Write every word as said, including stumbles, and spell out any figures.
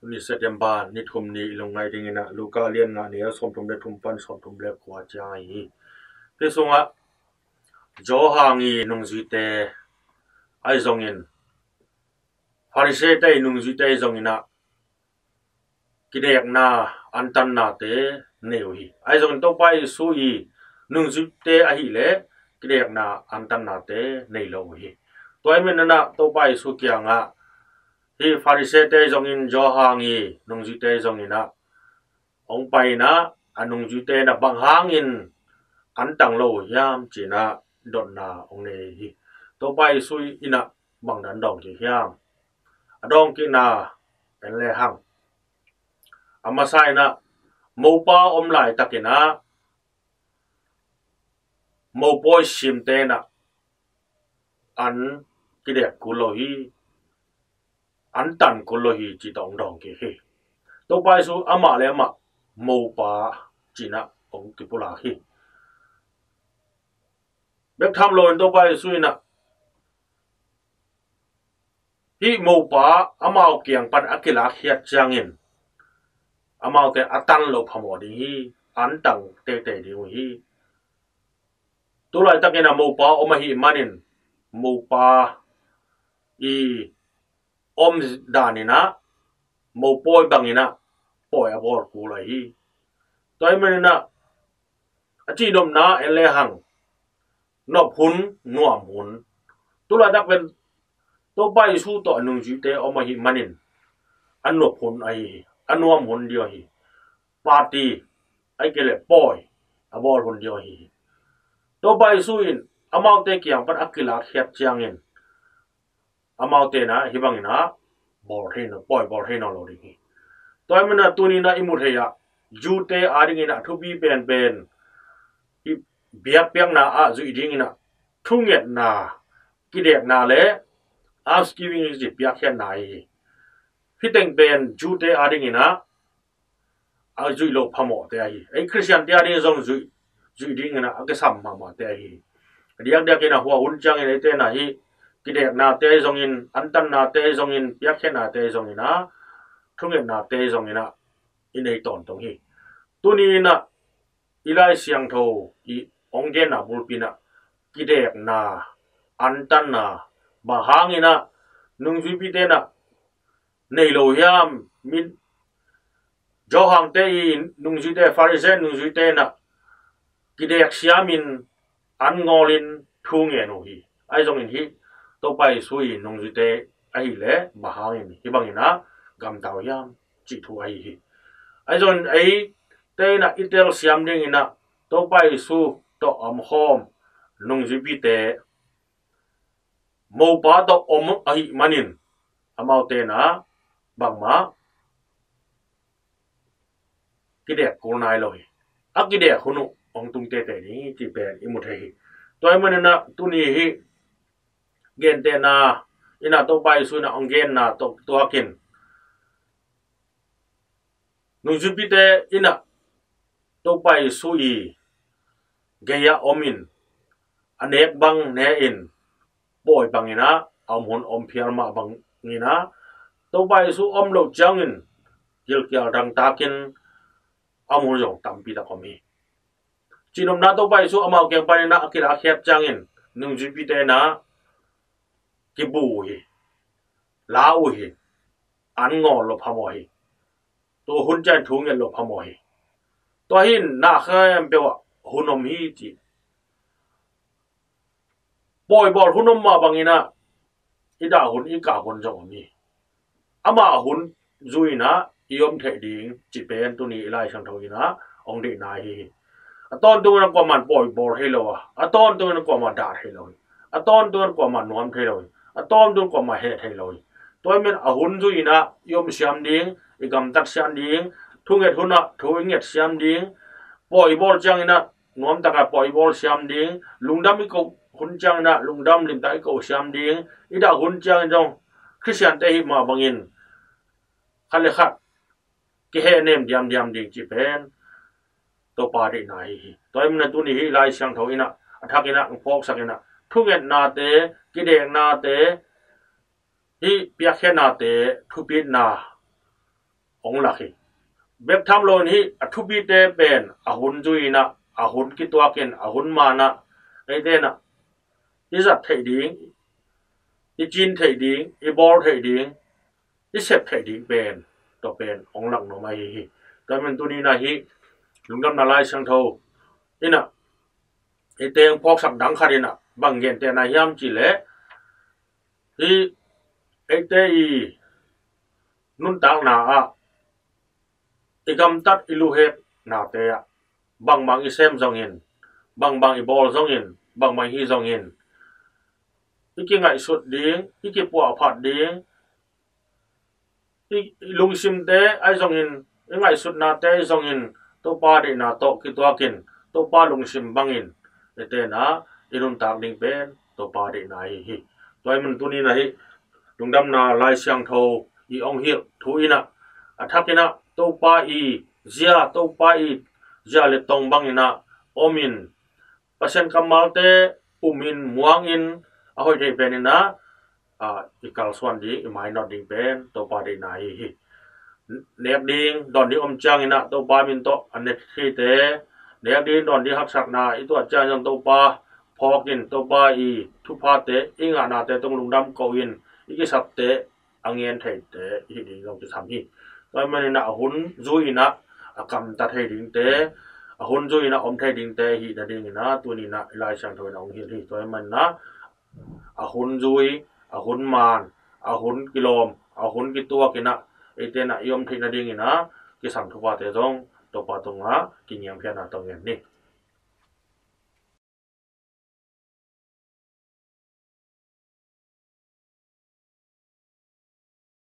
Tuni September ni thum ni i lungngai dingin ah Luka lian nga, neu sawmthum le thum pan sawmthum le kua ciang ahi hi. Hih sungah Johan i nungzuite ahi zongin, Farisee-te i nungzuite ahi zongin ah kidekna, antannate nei uh hi. Ahi zongin Topa Jesu i nungzuite ahih leh kidekna, antannate nei lo uh hi. Tua ahih manin ah Topa Jesu kiangah hih Farisee-te ahi zongin, Johan i nungzuite ahi zongin ah hong pai in ah, a nungzuite in ah bang hangin an tang lo uh hiam ci-in ah dotna hong nei hi. Topa Jesu in ah bang dan dawng kik hiam? A dawng kikna en le hang, a masa in ah mopa om laitakin ah mopawi simte in ah an kidek kul lo hi, an tan kul lo hi ci tawh hong dawng kik hi. Topa Jesu amah le amah mopa ci-in ah hong kipulak hi. Bek tham loin Topa Jesu in ah hih mopa amau kiang pan a kilakkhiat ciangin amaute a tan lo phamawh ding hi, an tang teitei ding uh hi. Tulaitakin ah mopa om ahih manin mopa i om dan in ah mopawi bangin ah pawi a bawl kul ahi hi. Tua ahih manin ah a cihnopna en le hang, nop hun, nuam hun. Tulaitak pen Topa Jesu tawh a nungzuite om ahih manin a nop hun ahi hi, a nuam hun ding ahi hi. Party, ahih kei leh pawi a bawl hun ding ahi hi. Topa Jesu in amaute kiang pan a kilakkhiat ciangin amaute in ah hih bangin ah bawl thei nawn, pawi bawl thei nawn lo ding hi. Tua ahih manin ah tuni in ah i mu thei ah Jew-te adingin ah thupi penpen, i biakpiakna ah zuih dingin ah thungetna, kidekna le almsgiving i ci piakkhiatna ahi hi. Hih teng pen Jew-te adingin ah a zuih loh phamawhte ahi hi. Ei Khristian-te ading zong zuih, zuih dingin ah a kisam mahmahte ahi hi. A diakdiakin ah hua hun ciangin eite in ah hih kideknate ahi zongin, antannate ahi zongin, piakkhiatnate ahi zongin ah thungetnate ahi zongin ah i nei tawntung hi. Tuni in ah i Lai Siangtho i hong genna bulpi in ah kidekna, antanna bang hangin ah nungzuipite in ah nei lo hiam? Min Johan-te i nungzuite, Farisee nungzuite in ah kidek siamin an ngawlin thu ngen uh hi. Ahi zongin hih Topa Jesu i nungzuite ahih leh bang hangin hih bangin ah gamta uh hiam cih thu ahi hi. Ahi zongin eite in ah i telsiam dingin ah Topa Jesu tawh a omkhawm nungzuipite mopa tawh om ahih manin amaute in ah bangmah kidek kul nai lo hi. A kidek hun uh hong tung teitei ding hi cih pen i mu thei hi. Tua ahih manin ah tuni hih gentehna in ah Topa Jesu in ah hong genna tawh tuakin nungzuipite in ah Topa Jesu i gei-ah omin a nek bang ne-in pawi bangin ah a om hun om phial mah bangin ah Topa Jesu om loh ciangin gilkial dangtakin a om hun zong tampi tak om hi. Cihnopna Topa Jesu amau kiang panin ah a kilakkhiat ciangin nungzuipite in ah kibu uh hi, lau uh hi, an ngawl loh phamawh hi. Tua hun ciang thu nget loh phamawh hi. Tua hi in na khempeuh ah hun om hi ci. Pawi bawl hun om mah bangin ah i dah hun, i kah hun zong om hi. Amah hun zui in ah i om theih ding cih pen tuni i Lai Siangtho in ah hong deihna ahi hi. A tawntung in ah kuamah pawi bawl thei lo a, a tawntung in ah kuamah dah thei lo hi. A tawntung in ah kuamah nuam thei lo hi. A tawntung in ah kuamah heh thei lo hi. Tua ahih manin a hun zui in ah i om siam ding, i gamtat siam ding, thunget hun ah thu i nget siam ding, pawi bawl ciangin ah nuamtak a pawi bawl siam ding, lungdam i koh hun ciangin ah lungdam limtak i koh siam ding, i dah hun ciangin zong Khristiante ahih mah bangin khat le khat kihehnem diamdiam ding cih pen Topa deihna ahi hi. Tua ahih manin ah tuni hih Lai Siangtho in ah a thak in ah hong phawksak in ah thungetnate, kideknate, hih piakkhiatnate thupitna hong lak hi. Bek tham lo in hih a thupite pen a hun zui in ah, a hun kituak in, a hun maan ah, eite in ah i zat theih ding, i cin theih ding, i bawl theih ding, i sep theih ding pen, tua pen hong lak nuam ahi hi. Tua ahih manin tuni in ah hih Lungdamna Lai Siangtho in ah eite hong phawksak dang khat in ah bang gentehna hiam cih leh, hih eite i nuntakna ah, i gamtat i luheknate ah, bangbang i sem zongin, bangbang i bawl zongin, bangbang i hih zongin, i kingaihsut ding, i kipuahphat ding, i, i lungsimte ahi zongin, i ngaihsutnate ahi zongin, Topa deihna tawh kituakin, Topa lungsim bangin, eite in ah i nuntak ding pen Topa deihna ahi hi. Tua ahih manin tuni in ah hih Lungdamna Lai Siangtho i hong hilh thu in ah, a thak in ah Topa i zia, Topa i zia le tong bang in ah om in, Pasian kammalte um in, muang in, a hoih theih pen in ah, ah, i kalsuan ding, i mainawt ding pen Topa deihna ahi hi. Nek ding, dawn ding om ciangin ah Topa min tawh a nek theite, nek ding, dawn ding haksatna i tuah ciangin zong Topa phawk in, Topa i thuphate, i ngahnate tawh lungdam ko in, i kisapte a ngen theite i hih ding zong kisam hi. Tua ahih manin ah a hun zui in ah a kamta thei dingte, a hun zui in ah om thei dingte i hih nadingin ah tuni in ah i Lai Siangtho in ah hong hilh hi. Tua ahih manin ah a hun zui, a hun maan, a hun kilawm, a hun kituak in ah eite in ah i om theih nadingin ah kisam thuphate zong Topa tungah kiniamkhiatna tawh ngen ni.